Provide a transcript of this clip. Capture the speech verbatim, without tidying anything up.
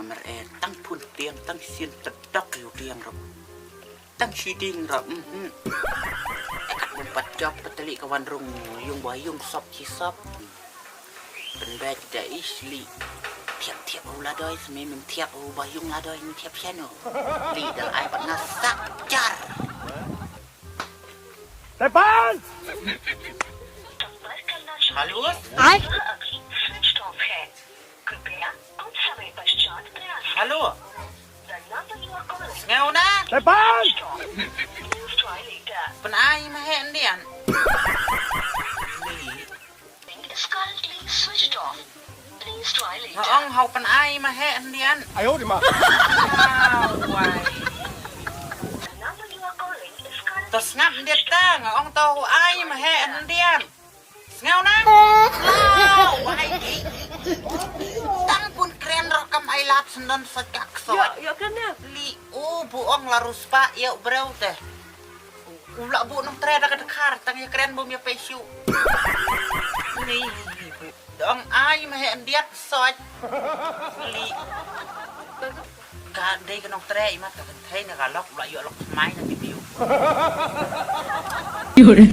Mer e, tang phun tiang, tang sien tedok yu tiang ruh. Tang shiding ruh, mhm. Kat bym pat jop patali ka wan rung yung ba yung sop chi sop. Pynbeit da i sli. Thiap thiap u la doi, smi mim thiap u ba yung la doi, mim thiap shano. Li dal ai pat nga sak jar. Tepan! Halo? Ai. कृपया कुछ समय पश्चात प्रयास Halo? The number you are calling Sngew na? Tepan! Please try later. Pynai ma heh ndian. Is currently switched off. Please try later. Nga ong hau pynai ma heh ndian. Ayo di ma. Wai. The number you are calling is currently To sngap ndiat ta, nga ong to hau ai ma heh ndian. Sngew na? Wai. Tang pun kren roh kam ai lap sendon sejak Yo, sot. Yo kena. Li u bu ong la ruspa yo breu te. U la bu nong tre da ka dekhar tang ya kren bum ya pesu. Ni bu dong ai ma he ndiat sot. Li ka dei ka nong tre imat ka kenthe na ka lok u la yo lok mai na ki biu. Yore.